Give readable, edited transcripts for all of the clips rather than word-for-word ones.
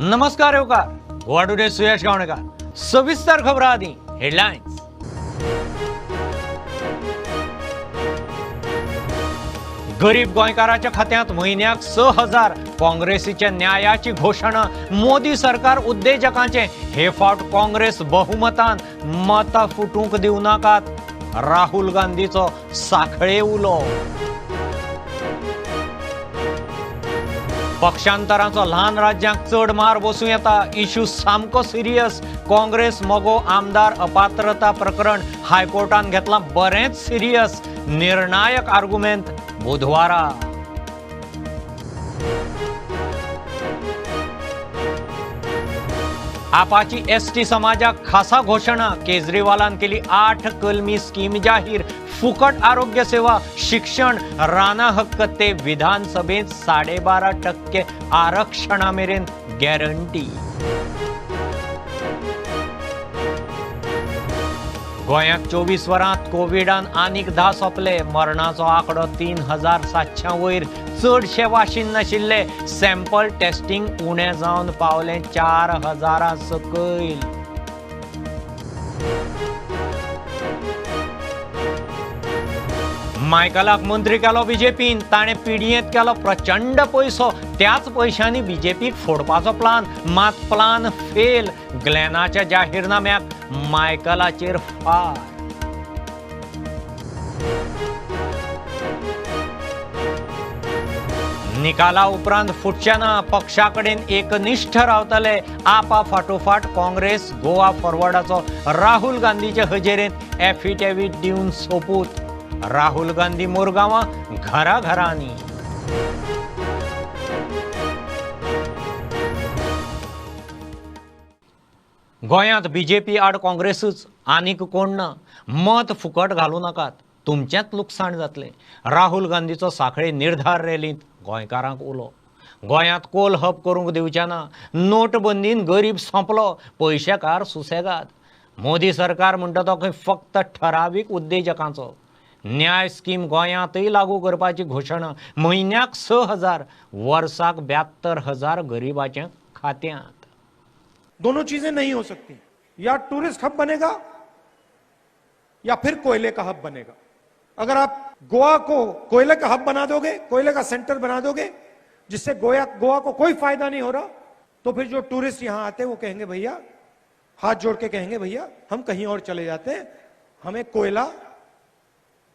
नमस्कार येवकार, गोवा टुडे सुयश गावणेकर. सविस्तर खबरां आदी हेडलायन्स. गरीब गोंयकाराच्या खात्यांत म्हयन्याक 6,000, काँग्रेसीच्या न्यायाची घोशणा. मोदी सरकार उद्देजकांचे, हे फावट काँग्रेस बहुमतान मतां फुटूंक दिवं नाकात, राहुल गांधीचो साखळे उलो. पक्षांतराचो ल्हान राज्यांक चड मार बसूं येता, इश्यू सामको सिरियस. काँग्रेस मगो आमदार अपात्रता प्रकरण हायकोर्टान घेतलां बरेंच सिरियस, निर्णायक आर्गुमेंत बुधवारा. आपाची एसटी समाजाक खासा घोशणा, केजरीवालान केली 8 कलमी स्कीम जाहीर. फुकट आरोग्य सेवा, शिक्षण, राना हक्क ते विधानसभेत 12.5% आरक्षणा मेरेन गॅरंटी. गोंयांत 24 वरांत कोविडान आनीक 10 सोंपले, मरणाचो आंकडो 3,700 वयर. चडशे वाशीन नाशिल्ले, सॅम्पल टेस्टिंग उणें जावन पावलें 4,000 सकयल. मायकलाक मंत्री केलो बीजेपीन, ताणें पिडयेंत केलो प्रचंड पयसो, त्याच पयशांनी बीजेपीक फोडपाचो प्लान, मात प्लान फेल. ग्लॅनाच्या जाहीरनाम्याक मायकलाचेर फार. निकाला उपरांत फुटचे ना, पक्षा कडेन एकनिष्ठ रावतले. आपा फाटोफाट काँग्रेस गोवा फॉरवर्डाचो राहुल गांधीचे हजेरेंत एफिडेवीट दिवन सोपूत. राहुल गांधी मुरगांवां घराघरांनी. गोंयांत बीजेपी आड काँग्रेसूच, आनीक कोण ना. मत फुकट घालूं नाकात, तुमचेंच लुकसाण जातलें. राहुल गांधीचो साखळे निर्धार रॅलींत गोंयकारांक उलो. गोंयांत कोल हब करूंक दिवचे ना, नोटबंदीन गरीब सोंपलो, पयशेकार सुसेगाद. मोदी सरकार म्हणटा तो खंय फक्त ठरावीक उद्देजकांचो. न्याय स्कीम गोंयांतय लागू करपाची घोशणा, म्हयन्याक 6,000, वर्साक 72,000 गरीबाच्या खात्यांत. दोनों चीजें नहीं हो सकती, या टूरिस्ट हब बनेगा या फिर कोयले का हब बनेगा. अगर आप गोवा को कोयले का हब बना दोगे, कोयले का सेंटर बना दोगे, जिससे गोवा को कोई फायदा नहीं हो रहा, तो फिर जो टूरिस्ट यहां आते हैं वो कहेंगे भैया, हाथ जोड़ के कहेंगे भैया हम कहीं और चले जाते हैं, हमें कोयला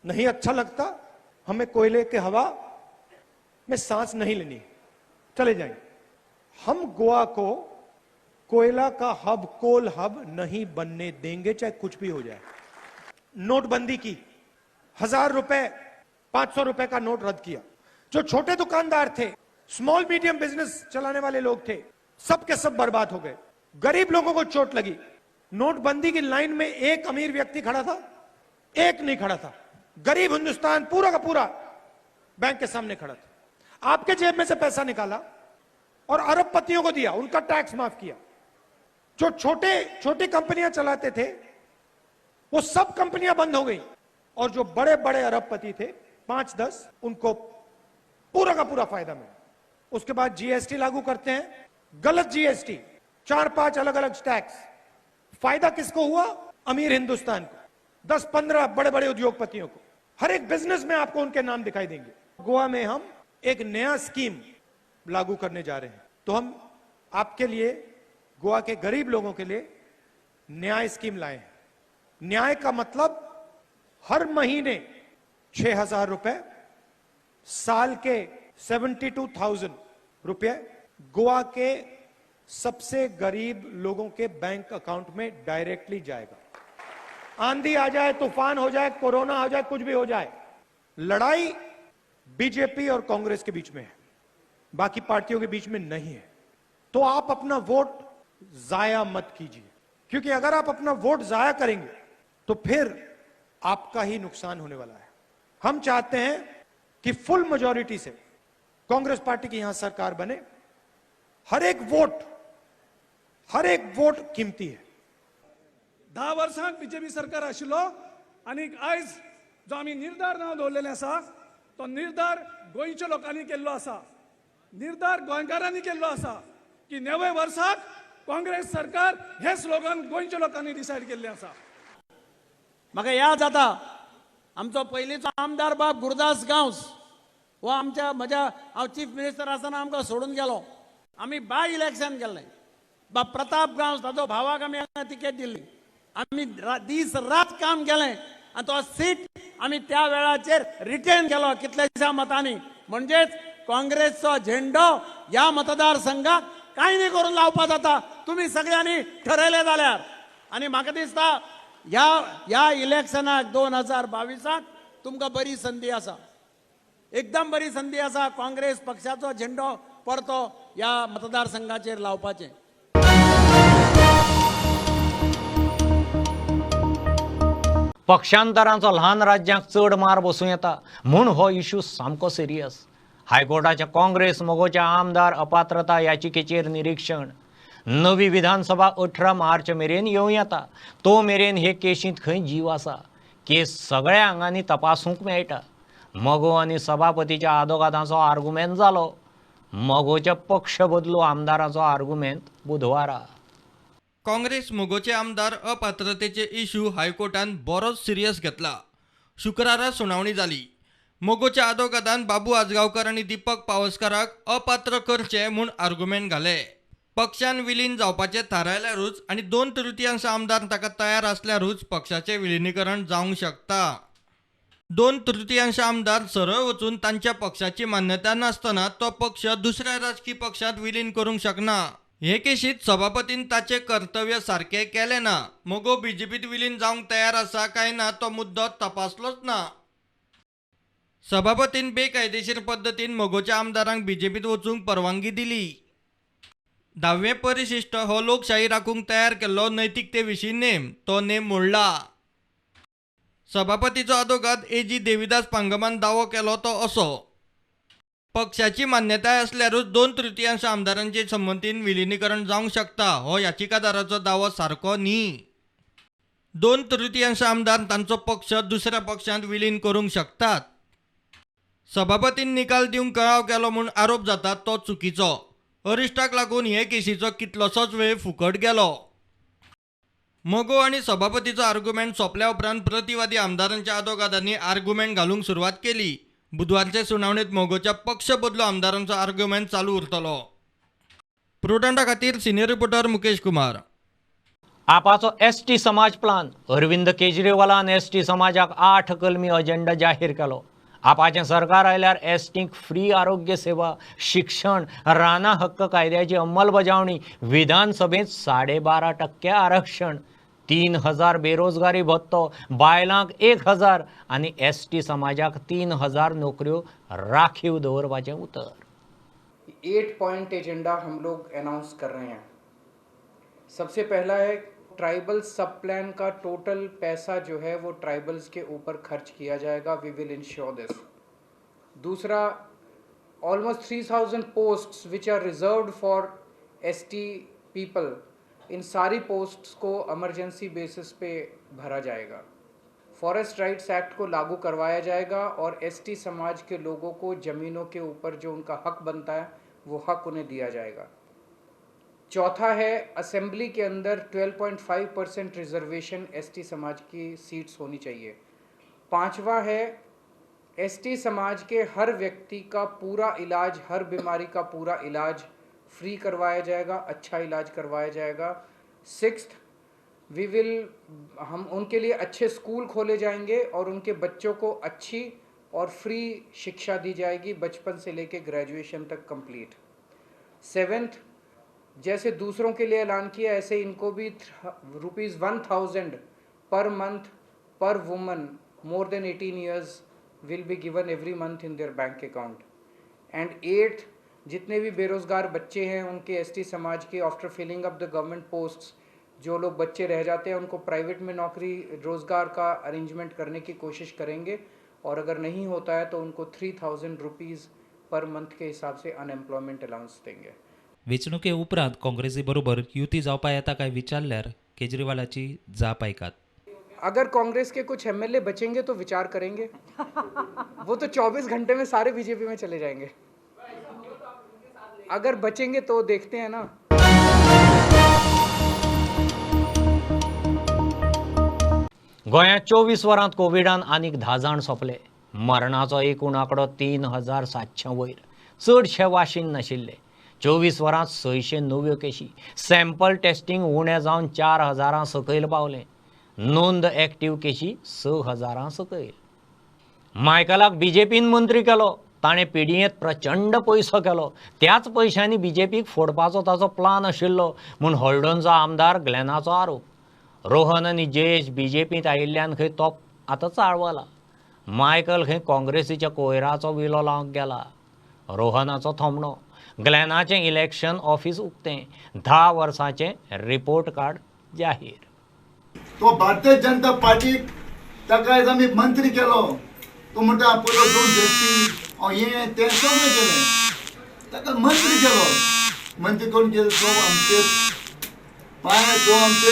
नहीं अच्छा लगता, हमें कोयले के हवा में सांस नहीं लेनी, चले जाएंगे. हम गोवा को कोयला का हब, कोल हब नहीं बनने देंगे, चाहे कुछ भी हो जाए. नोटबंदी की, 1,000 रुपए, 500 रुपए का नोट रद्द किया. जो छोटे दुकानदार थे, स्मॉल मीडियम बिजनेस चलाने वाले लोग थे, सब के सब बर्बाद हो गए. गरीब लोगों को चोट लगी. नोटबंदी की लाइन में एक अमीर व्यक्ति खड़ा था, एक नहीं खड़ा था. गरीब हिंदुस्तान पूरा का पूरा बैंक के सामने खड़ा था. आपके जेब में से पैसा निकाला और अरबपतियों को दिया, उनका टैक्स माफ किया. जो छोटे छोटी कंपनियां चलाते थे वो सब कंपनियां बंद हो गई, और जो बड़े बड़े अरबपति थे 5-10, उनको पूरा का पूरा फायदा मिला. उसके बाद जीएसटी लागू करते हैं, गलत जीएसटी, 4-5 अलग अलग टैक्स. फायदा किसको हुआ? अमीर हिंदुस्तान को, 10-15 बड़े बड़े उद्योगपतियों को. हर एक बिजनेस में आपको उनके नाम दिखाई देंगे. गोवा में हम एक नया स्कीम लागू करने जा रहे हैं, तो हम आपके लिए, गोवा के गरीब लोगों के लिए न्याय स्कीम लाए हैं. न्याय का मतलब हर महीने 6,000 रुपए, साल के 72,000 रुपए गोवा के सबसे गरीब लोगों के बैंक अकाउंट में डायरेक्टली जाएगा. आंधी आ जाए, तूफान हो जाए, कोरोना हो जाए, कुछ भी हो जाए, लड़ाई बीजेपी और कांग्रेस के बीच में है, बाकी पार्टियों के बीच में नहीं है. तो आप अपना वोट जाया मत कीजिए, क्योंकि अगर आप अपना वोट जाया करेंगे तो फिर आपका ही नुकसान होने वाला है. हम चाहते हैं कि फुल मेजॉरिटी से कांग्रेस पार्टी की यहां सरकार बने. हर एक वोट कीमती है. 10 वर्सांक बीजेपी सरकार आशिल्लो आनी आयज जो आमी निर्धार नांव दवरलेलें आसा तो निर्धार गोंयच्या लोकांनी केल्लो आसा, निर्धार गोंयकारांनी केल्लो आसा. की 90 वर्साक काँग्रेस सरकार हे स्लोगन गोंयच्या लोकांनी डिसायड केल्लें आसा. म्हाका याद जाता आमचो पयलींचो आमदार बाब गुरुदास गांवस हो आमच्या म्हज्या हांव चीफ मिनिस्टर आसतना आमकां सोडून गेलो. आमी बाय इलेक्शन केल्लें. बाब प्रताप गांवस ताचो भावाक आमी हांगा तिकेट दिल्ली. आमी दीस रात काम केलें आनी तो सीट आमी त्या वेळाचेर रिटेन केलो कितल्याश्या मतांनी. म्हणजेच काँग्रेसचो झेंडो ह्या मतदारसंघाक कांय न्ही करून लावपा जाता तुमी सगळ्यांनी ठरयलें जाल्यार. आनी म्हाका दिसता ह्या ह्या इलेक्शनाक 2022 तुमकां बरी संदी आसा, एकदम बरी संदी आसा काँग्रेस पक्षाचो झेंडो परतो ह्या मतदारसंघाचेर लावपाचें. पक्षांतरांचो ल्हान राज्यांक चड मार बसूं येता म्हूण हो इशू सामको सिरियस. हायकोर्टाच्या काँग्रेस मगोच्या आमदार अपात्रता याचिकेचेर निरीक्षण. नवी विधानसभा 18 मार्च मेरेन येवं येता. तो मेरेन हे केशींत खंय जीव आसा. केस सगळ्या आंगांनी तपासूंक मेळटा. मगो आनी सभापतीच्या आदोगादांचो आर्गुमेंत जालो. मगोच्या पक्ष बदलू आमदाराचो आर्गुमेंत बुधवारा. काँग्रेस मगोचे आमदार अपात्रतेचे इशू हायकोर्टान बरोच सिरियस घेतला. शुक्रारा सुनावणी जाली. मगोच्या आदोगादान बाबू आजगांवकर आनी दीपक पावसकाराक अपात्र करचे म्हूण आर्गुमेंट घाले. पक्षान विलीन जावपाचें थारायल्यारूच आनी 2/3 आमदार ताका तयार आसल्यारूच पक्षाचें विलिनीकरण जावंक शकता. 2/3 आमदार सरळ वचून तांच्या पक्षाची मान्यता नासतना तो पक्ष दुसऱ्या राजकी पक्षांत विलीन करूंक शकना. हे केशींत सभापतीन ताचें कर्तव्य सारकें केलें ना. मगो बीजेपीत विलीन जावंक तयार आसा काय ना तो मुद्दो तपासलोच ना. सभापतीन बेकायदेशीर पद्दतीन मगोच्या आमदारांक बीजेपीत वचूंक परवानगी दिली. 10वें परिशिष्ट हो लोकशाही राखूंक तयार केल्लो नैतिकते विशीं नेम, तो नेम मोडला. सभापतीचो आदोगाद ए.जी. देविदास पांगमान दावो केलो तो असो: पक्षाची मान्यताय आसल्यारूच 2/3 आमदारांचे संमतीन विलिनीकरण जावंक शकता हो याचिकादाराचो दावो सारको न्ही. 2/3 आमदार तांचो पक्ष दुसऱ्या पक्षांत विलीन करूंक शकतात. सभापतीन निकाल दिवंक कळाव केलो म्हूण आरोप जाता तो चुकीचो. अरिश्टाक लागून हे केशीचो कितलोसोच वेळ फुकट गेलो. मगो आनी सभापतीचो आर्गुमेंट सोंपल्या उपरांत प्रतिवादी आमदारांच्या आदोगादांनी आर्गुमेंट घालूंक सुरवात केली. बुधवारचे सुनावणेंत मगोच्या पक्ष बदलो आमदारांचो आर्गुमेंट चालू उरतलो. प्रुडंटा खातीर सिनियर रिपोर्टर मुकेश कुमार. आपाचो एसटी समाज प्लान. अरविंद केजरीवालान एसटी समाजाक 8 कलमी अजेंडा जाहीर केलो. आपाचें सरकार आयल्यार एसटींक फ्री आरोग्य सेवा, शिक्षण, रानां हक्क कायद्याची अंमलबजावणी, विधानसभेंत 12.5% आरक्षण, 3000 बेरोजगारी भत्तो, बायलांक 1000 आनी एसटी समाजाक 3000 नोकऱ्यो राखीव दवरपाचें उतर. 8 पॉइंट एजेंडा हम लोग अनाउंस कर रहे हैं. सबसे पहला है ट्राइबल सब प्लान का टोटल पैसा जो है वो ट्राइबल्स के ऊपर खर्च किया जाएगा, we will ensure this. दूसरा, almost 3000 posts which are reserved for ST people, इन सारी पोस्ट्स को इमरजेंसी बेसिस पे भरा जाएगा. फॉरेस्ट राइट्स एक्ट को लागू करवाया जाएगा और एसटी समाज के लोगों को ज़मीनों के ऊपर जो उनका हक बनता है वो हक उन्हें दिया जाएगा. चौथा है, असेंबली के अंदर 12.5% रिजर्वेशन एसटी समाज की सीट्स होनी चाहिए. पांचवा है, एसटी समाज के हर व्यक्ति का पूरा इलाज, हर बीमारी का पूरा इलाज फ्री करवाया जाएगा, अच्छा इलाज करवाया जाएगा. सिक्स्थ, we will, हम उनके लिए अच्छे स्कूल खोले जाएंगे और उनके बच्चों को अच्छी और फ्री शिक्षा दी जाएगी बचपन से लेके ग्रेजुएशन तक कंप्लीट. सेवेंथ, जैसे दूसरों के लिए ऐलान किया ऐसे इनको भी ₹1000 per month per woman more than 18 years will be given every month in their bank account. And eighth, जितने भी बेरोज़गार बच्चे हैं उनके एसटी समाज K after filling up the government posts जो लोग बच्चे रह जाते हैं उनको प्राइवेट में नौकरी रोज़गार का अरेंजमेंट करने की कोशिश करेंगे और अगर नहीं होता है तो उनको 3000 रुपीज़ पर मंथ के हिसाब से अनएम्प्लॉयमेंट अलाउंस देंगे. वेंचणुके उपरांत काँग्रेसी बरोबर युती जावपा येता काय विचारल्यार केजरीवालाची जाप आयकात. अगर कांग्रेस के कुछ एमएलए बचेंगे तो विचार करेंगे, वो तो 24 घंटे में सारे बीजेपी में चले जाएंगे. अगर बचेंगे तो देखते हैं ना। गोंयांत 24 वरांत कोविडान आनीक 10 जाण सोंपले। मरणाचो एकूण आंकडो 3700 वयर। चडशे वाशीन नाशिल्ले। 24 वरांत 600 नव्यो केशी। सॅम्पल टेस्टिंग उणें जावन 4000 सकयल पावलें। नोंद एक्टीव केशी 6000 सकयल। मायकलाक बीजेपीन मंत्री केलो, ताणें पिडियेंत प्रचंड पयसो केलो। त्याच पयशांनी बीजेपीक फोडपाचो ताचो प्लान आशिल्लो म्हूण हळदोणचो आमदार ग्लॅनाचो आरोप। रोहन आनी जयेश बीजेपींत आयिल्ल्यान खंय तो आतां चाळवला। मायकल खंय काँग्रेसीच्या कोयराचो विलो लावंक गेला। रोहनाचो थोमणो। ग्लॅनाचें इलेक्शन ऑफिस उक्तें। 10 वर्सांचें रिपोर्ट कार्ड जाहीर। तो भारतीय जनता पार्टीक ताका आयज आमी मंत्री केलो। तो म्हणटा पयलो दोन व्यक्ती हें तें सगळें केलें, ताका मंत्री केलो। मंत्री कोण केलो? तो आमचे पांय, तो आमचे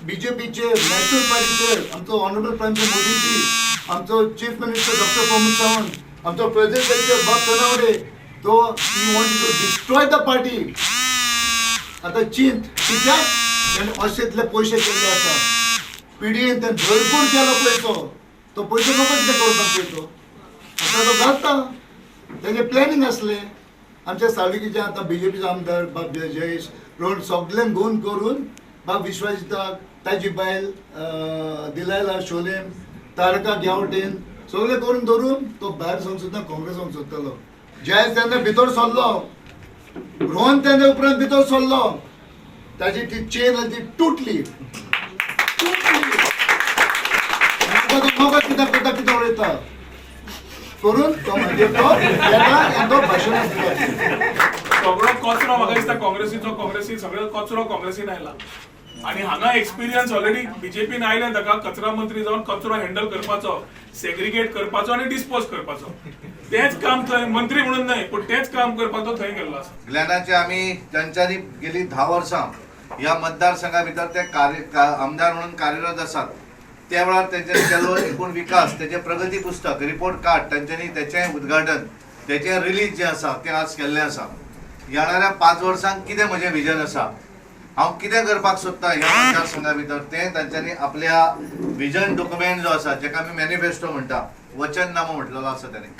बीजेपीचे नॅशनल पार्टीचे आमचो ऑनरेबल प्रायम मिनिस्टर मोदीजी, आमचो chief minister doctor Pramod Sawant, आमचो प्रेसिडेंट बाब तनावडे, तो he want to destroy the party. आतां चिंत कित्याक ताणें अशेंतले पयशे केल्ले आसा। पिडियेन ताणें भरपूर केलो पयसो, तो पयसो नको कितें करपाक पयसो आतां तो घालता। तेजें प्लॅनिंग आसलें। आमच्या सावडीचे आतां बीजेपीचो आमदार बाब जयेश रोहन सगळ्यांक गोवन करून बाब विश्वाजिताक, ताजी बायल दिलायला शोलेम, तारका ग्यावटेन सगळें करून धरून तो भायर सरूंक सुद्दां काँग्रेस वचूंक सोदतालो। जयेश तेन्ना भितर सरलो, रोहन तेन्ना उपरांत भितर सरलो, ताजी ती चेन आनी ती तुटली। कित्याक करता कितें उलयता करून तो मागीर तो येता आनी तो भाशणां दिता। सगळो कचरो म्हाका दिसता काँग्रेसीचो, काँग्रेसी सगळो कचरो काँग्रेसीन आयला आनी हांगा एक्सपिरियन्स ऑलरेडी बीजेपीन आयले ताका कचरा मंत्री जावन कचरो हँडल करपाचो, सेग्रिगेट करपाचो आनी डिस्पोज करपाचो। तेच काम थंय मंत्री म्हणून न्हय पूण तेच काम करपाक तो थंय गेल्लो आसा। ग्लॅनाचे आमी तांच्यांनी गेली 10 वर्सां ह्या मतदारसंघा भितर ते आमदार म्हणून कार्यरत आसात। त्या वेळार तेंच्यांनी केल्लो एकूण विकास, तेजें प्रगती पुस्तक, रिपोर्ट कार्ड तांच्यांनी तेचें उद्घाटन, तेचें रिलीज जें आसा तें आज केल्लें आसा। येणाऱ्या 5 वर्सांक कितें म्हजें विजन आसा, हांव कितें करपाक सोदता ह्या मतदारसंघा भितर, तें तांच्यांनी आपल्या विजन डॉक्युमेंट जो आसा, जेका आमी मॅनिफेस्टो म्हणटा, वचननामो म्हटलेलो आसा ताणें,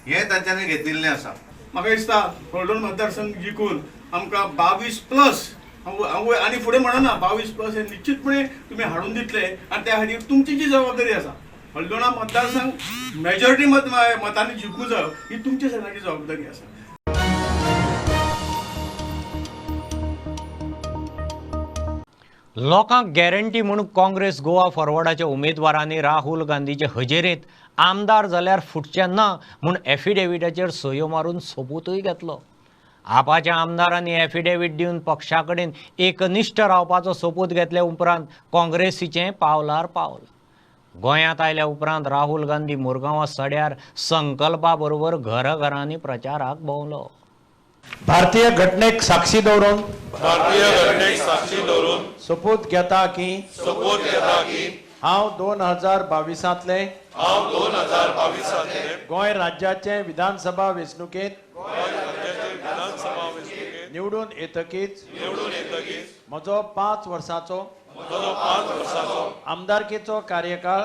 हें तांच्यांनी घेतिल्लें आसा। म्हाका दिसता हळदोण मतदारसंघ जिखून आमकां 22 प्लस, हांव आनी फुडें म्हणना, 22 प्लस हे निश्चितपणे तुमी हाडून दितले आनी त्या खातीर तुमची जी जबाबदारी आसा हळदोणा मतदारसंघ मेजॉरिटी मतांनी जिखूं जाय ही तुमची सगळ्यांची जबाबदारी आसा। लोकांक गॅरंटी म्हूण काँग्रेस गोवा फॉरवर्डाच्या उमेदवारांनी राहुल गांधीचे हजेरेंत आमदार जाल्यार फुटचें ना म्हूण एफिडेविटाचेर सयो मारून सोपूतय घेतलो। आपाच्या आमदारांनी एफिडेवीट दिवन पक्षा कडेन एकनिश्ठ रावपाचो सोपूत घेतले उपरांत काँग्रेसीचें पावलार पावल। गोंयांत आयल्या उपरांत राहुल गांधी मुरगांवां सड्यार संकल्पा बरोबर घराघरांनी प्रचाराक भोंवलो। भारतीय घटनेक साक्षी दवरून सोपूत घेता की हांव 2022 गोंय राज्याचे विधानसभा वेंचणुकेंत निवडून येतकीच म्हजो 5 वर्सांचो आमदारकीचो कार्यकाळ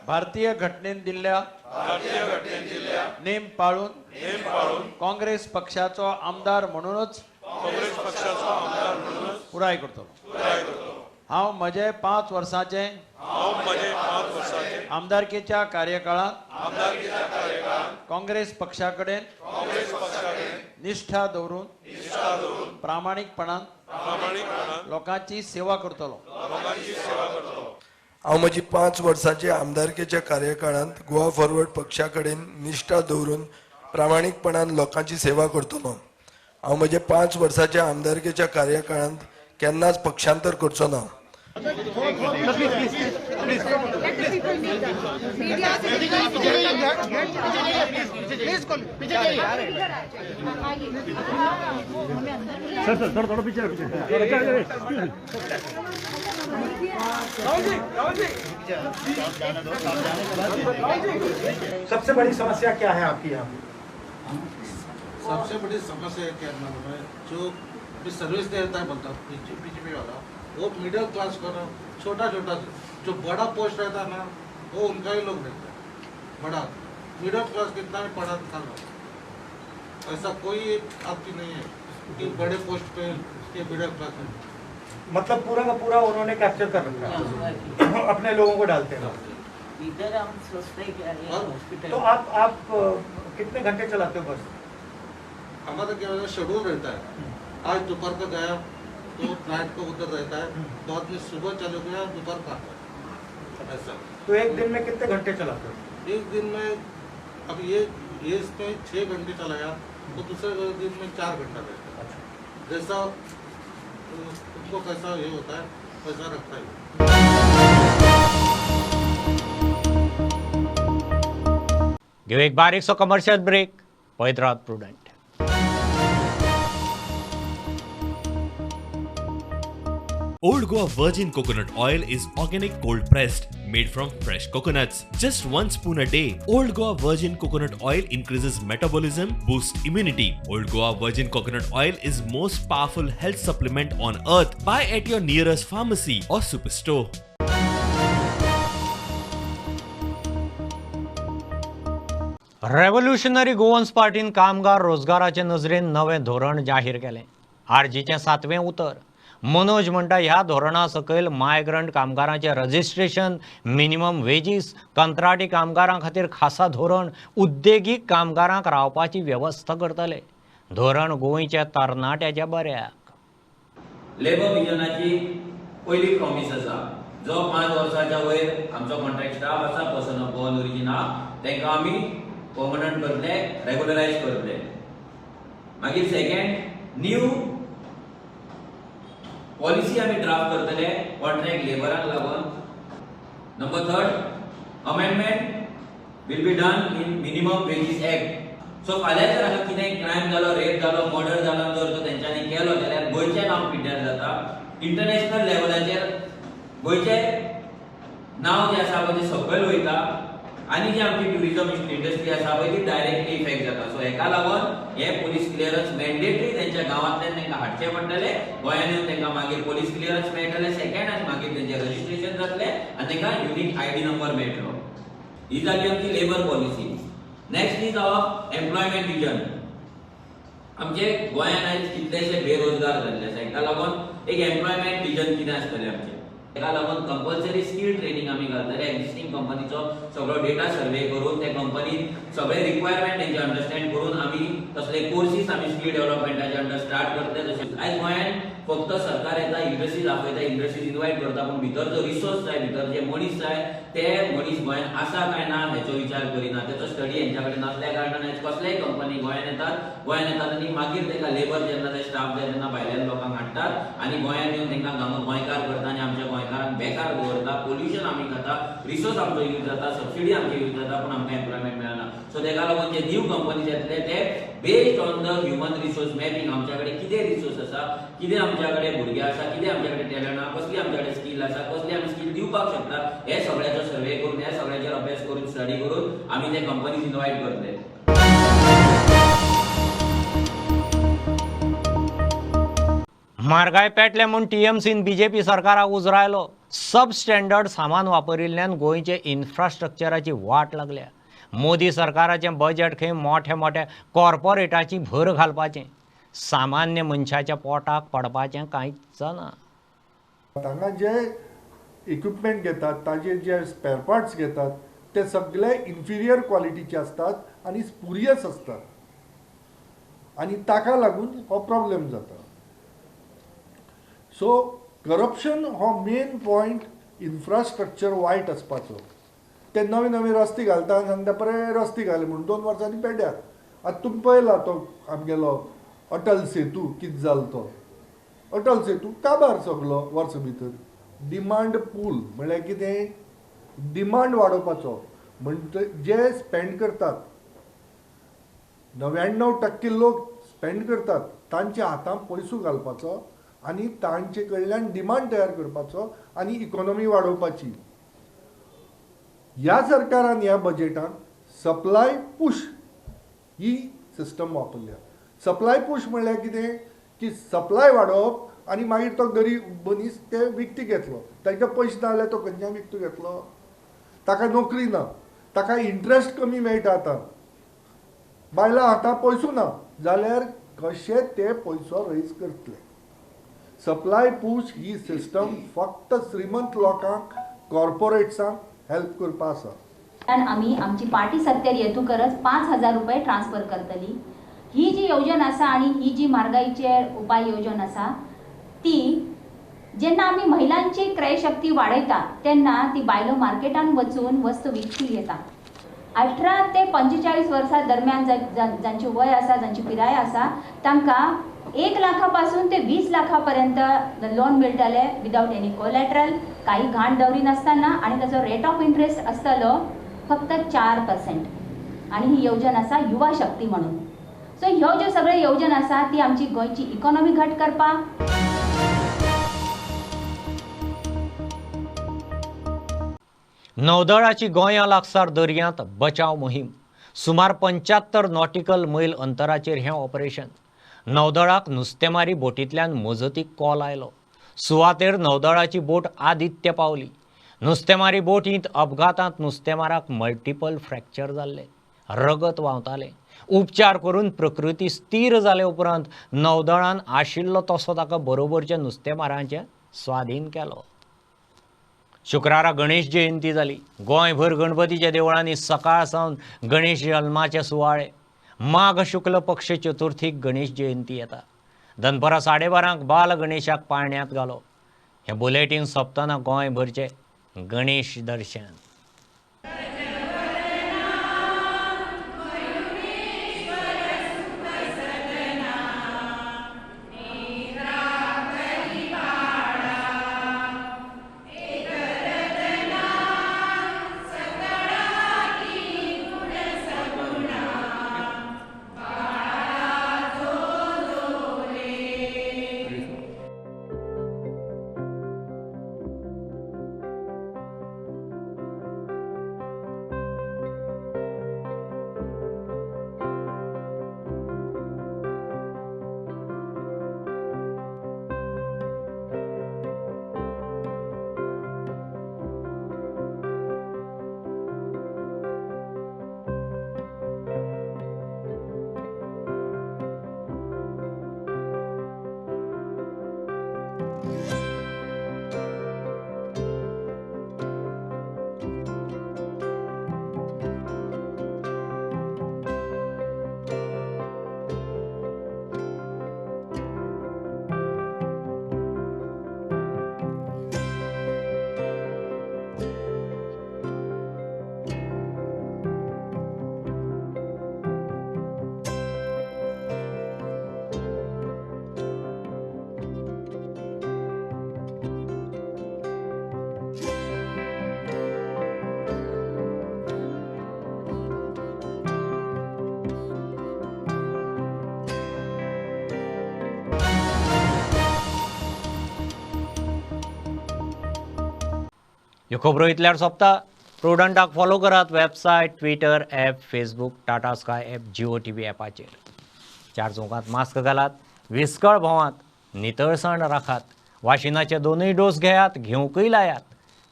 भारतीय घटनेन दिल्ल्या नेम पाळून काँग्रेस पक्षाचो आमदार म्हणूनच पुराय करतलो। हांव म्हजे 5 वर्सांचे आमदारकीच्या कार्यकाळांत काँग्रेस पक्षा कडेन निष्ठा दवरून प्रामाणीकपणान लोकांची सेवा करतलो। हांव म्हजी 5 वर्सांचे आमदारकेच्या कार्यकाळांत गोवा फॉरवर्ड पक्षा कडेन निष्ठा दवरून प्रामाणीकपणान लोकांची सेवा करतलो। हांव म्हजे 5 वर्सांच्या आमदारकेच्या कार्यकाळांत केन्नाच पक्षांतर करचो ना। सबसे बड़ी समस्या क्या है आपकी यहाँ? सबसे बड़ी समस्या है क्या मालूम है, जो भी सर्विस देता है बोलता बीजेपी वाला, वो मिडिल क्लास को ना छोटा छोटा जो बड़ा पोस्ट रहता है ना वो उनका ही लोग रहता है। बड़ा मिडिल क्लास कितना भी पढ़ा लिखा लोग, ऐसा कोई आदमी नहीं है कि बड़े post pay K middle class में, मतलब पूरा का पूरा उन्होंने कैप्चर कर रखा है, अपने लोगों को डालते हैं इधर। हम सोचते हैं क्या हॉस्पिटल। तो आप कितने घंटे चलाते हो बस? हमारा क्या होता है, शेड्यूल रहता है। आज दोपहर को गया तो नाइट को उधर रहता है, बाद में सुबह चालू गया दोपहर का आता है ऐसा। तो एक दिन में कितने घंटे चलाते हो? एक दिन में अब ये इसमें 6 घंटे चलाया तो दूसरे दिन में 4 घंटा रहता है। जैसा उनको कैसा ये होता है वैसा रखता है। घेऊ एक बारीकसो कमर्शियल ब्रेक, पळयत रावत Prudent. Old Goa Virgin Coconut Oil is organic cold pressed, made from fresh coconuts. Just 1 spoon a day. Old Goa Virgin Coconut Oil increases metabolism, boosts immunity. Old Goa Virgin Coconut Oil is most powerful health supplement on earth. Buy at your nearest pharmacy or superstore. Revolutionary Goans पार्टीन कामगार रोजगाराचे नजरेन नवें धोरण जाहीर केलें. आरजीचें 7वें उतर. मनोज म्हणटा ह्या धोरणा सकयल मायग्रंट कामगारांचें रजिस्ट्रेशन, मिनिमम वेजीस, कंत्राटी कामगारां खातीर खासा धोरण, उद्देगीक कामगारांक रावपाची वेवस्था करतले. धोरण गोंयच्या तरणाट्याच्या बऱ्याक. लेबर विजनाची पयली प्रॉमीस आसा, जो 5 वर्साच्या वयर आमचो कॉन्ट्रॅक्ट स्टाफ आसा पर्सन ऑफ गोवन ओरिजिन आहा तांकां आमी पर्मनंट करतले, रेगुलरायज करतले. मागीर सेकंड न्यू पॉलिसी आमी ड्राफ्ट करतले कॉन्ट्रॅक्ट लेबरांक लागून. Number 3, amendment will be done in minimum wages act. So फाल्यां जर हांगा कितेंय क्रायम जालो, रेप जालो, मर्डर जालो, जर तो तेंच्यांनी केलो जाल्यार गोंयचें नांव पिड्ड्यार जाता. इंटरनॅशनल लेवलाचेर गोंयचें नांव जें आसा पळय तें सकयल वयता आनी जी आमची ट्युरिजम इंडस्ट्री आसा पळय ती डायरेक्टली इफेक्ट जाता. सो हेका लागून हे पोलीस क्लियरन्स मॅन्डेटरी तेंच्या गांवांतल्यान तांकां हाडचें पडटलें. गोंयांत येवन तांकां मागीर पोलीस क्लियरन्स मेळटलें सेकंड, आनी मागीर तेंचें रजिस्ट्रेशन जातलें आनी तांकां युनीक आयडी नंबर मेळटलो. ही जाली आमची labour policy. Next is our employment vision. आमचे गोंयांत आयज कितलेशे बेरोजगार जाल्ले आसा, हेका लागून एक एम्प्लॉयमेंट विजन कितें आसतलें आमचें. ताका लागून कंपल्सरी स्कील ट्रेनिंग आमी घालतले. एग्जिस्टींग कंपनीचो सगळो डेटा सर्वे करून त्या कंपनीन सगळे रिक्वायरमेंट तेंचे अंडरस्टँड करून आमी तसले कोर्सीस आमी स्कील डेव्हलपमेंटाचे अंडर स्टार्ट करतले. तशेंच आयज गोंयांत फक्त सरकार येता, इंडस्ट्रीज आपयता, इंडस्ट्रीज इनवायट करता, पूण भितर जो रिसोर्स जाय, भितर जे मनीस जाय ते मनीस गोंयांत आसा काय ना हेचो विचार करिना. तेचो स्टडी हेंच्या कडेन नासल्या कारणान आयज कसलेय कंपनी गोंयांत येतात, गोंयांत येतात आनी मागीर तांकां लेबर जेन्ना जाय, स्टाफ जाय तेन्ना भायल्यान लोकांक हाडटात आनी गोंयांत येवन तांकां हांगा गोंयकार करता आनी आमच्या गोंयकारांक बेकार दवरता. पोल्युशन आमी खाता, रिसोर्स आमचो यूज जाता, सबसिडी आमची यूज जाता, पूण आमकां एम्प्लॉयमेंट मेळना. सो ताका लागून जे न्यू कंपनीज येतले ते based on the human resource mapping, आमच्या कडेन कितें रिसोर्स आसा, कितें आमच्या कडेन भुरगे आसा, कितें आमच्या कडेन टॅलंट आसा, कसली आमच्या कडेन स्कील आसा, कसली आमी स्कील दिवपाक शकता, हे सगळ्याचो सर्वे करून, हे सगळ्याचेर अभ्यास करून, स्टडी करून आमी ते कंपनीज इनवायट करतले. म्हारगाय पेटले म्हूण टीएमसीन बीजेपी सरकाराक उजरायलो. सब स्टँडर्ड सामान वापरिल्ल्यान गोंयचे इन्फ्रास्ट्रक्चराची वाट लागल्या. मोदी सरकाराचें बजेट खंय मोठ्या मोठ्या कॉर्पोरेटाची भर घालपाचें, सामान्य मनशाच्या पोटाक पडपाचें कांयच ना. हांगा जे इक्विपमेंट घेतात, ताजे जे स्पेअर पार्ट्स घेतात ते सगळे इन्फिरियर क्वालिटीचे आसतात आनी स्पुरियस आसतात आनी ताका लागून हो प्रॉब्लेम जाता. सो करप्शन हो मेन पॉयंट, इन्फ्रास्ट्रक्चर वायट आसपाचो. ते नवे नवे रस्ते घालता आनी सांगता बरे रस्ते घाले म्हणून 2 वर्सांनी पेड्यार. आतां तुमी पळयला तो आमगेलो अटल सेतू कितें जालो तो अटल सेतू काबार सगलो वर्स भितर. डिमांड पूल म्हणल्यार कितें, डिमांड वाडोवपाचो. म्हणटा जे स्पेंड करतात 99% लोक स्पेंड करतात तांच्या हातांत पयसो घालपाचो आनी तांचे कडल्यान डिमांड तयार करपाचो आनी इकॉनॉमी वाडोवपाची. ह्या सरकारान ह्या बजेटान सप्लाय पुश ही सिस्टम वापरल्या. सप्लाय पूश म्हणल्यार कितें की सप्लाय वाडोवप आनी मागीर तो गरीब मनीस ते विकती घेतलो, तांकां पयशे ना जाल्यार तो खंयच्यान विकतो घेतलो, ताका नोकरी ना, ताका इंट्रस्ट कमी मेळटा, आतां बायलां हाता पयसो ना जाल्यार कशे ते पयसो रैज करतले. सप्लाय पूश ही सिस्टम फक्त श्रीमंत लोकांक कॉर्पोरेट्सांक हेल्प करपा आसा. आमी आमची पार्टी सत्तेर येतकच 5,000 रुपये ट्रान्सफर करतली. ही जी येवजण आसा आनी ही जी म्हारगाईचेर उपाय येवजण आसा ती जेन्ना आमी महिलांची क्रयशक्ती वाडयता तेन्ना ती बायलो मार्केटान वचून वस्तू विकती घेता. 18 ते 45 वर्सां दरम्यान जांचे वय आसा, जांची पिराय आसा, तांकां 1 लाखा पासून ते 20 लाखा पर्यंत लोन मेळटले विदावट एनी कोलॅट्रल, काही घाण दवरिनासतना, आनी ताचो रेट ऑफ इंट्रस्ट आसतलो फक्त 4%. आनी ही येवजण आसा युवा शक्ती म्हणून. सो ह्यो ज्यो सगळ्यो येवजण आसा ती आमची गोंयची इकॉनॉमी घट करपाक. नौदळाची गोंया लागसार दर्यांत बचाव मोहीम. सुमार 75 नॉटिकल मैल अंतराचेर हें ऑपरेशन. नौदळाक नुस्तेमारी बोटींतल्यान मजतीक कॉल आयलो. सुवातेर नौदळाची बोट आदित्य पावली. नुस्तेमारी बोटींत अपघातांत नुस्तेमाराक मल्टिपल फ्रॅक्चर जाल्ले, रगत व्हांवतालें. उपचार करून प्रकृती स्थीर जाले उपरांत नौदळान आशिल्लो तसो ताका बरोबरच्या नुस्तेमारांचे स्वाधीन केलो. शुक्रारा गणेश जयंती जाली. गोंयभर गणपतीच्या देवळांनी सकाळ सावन गणेश जल्माचे सुवाळे. माघ शुक्ल पक्ष चतुर्थीक गणेश जयंती येता. दनपरां 12:30 बाल गणेशाक पाळण्यांत घालो. हें बुलेटीन सोंपतना गोंयभरचें गणेश दर्शन. ह्यो खबरो इतल्यार सोंपता. प्रुडंटाक फॉलो करात website, Twitter app, Facebook, Tata Sky app, Jio TV ॲपाचेर. 4 चौकांत मास्क घालात, विस्कळ भोंवात, नितळसाण राखात, वाशिनाचे 2 डोस घेयात, घेवंकय लायात.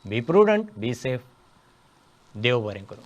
बी प्रुडंट, बी सेफ. देव बरें करूं.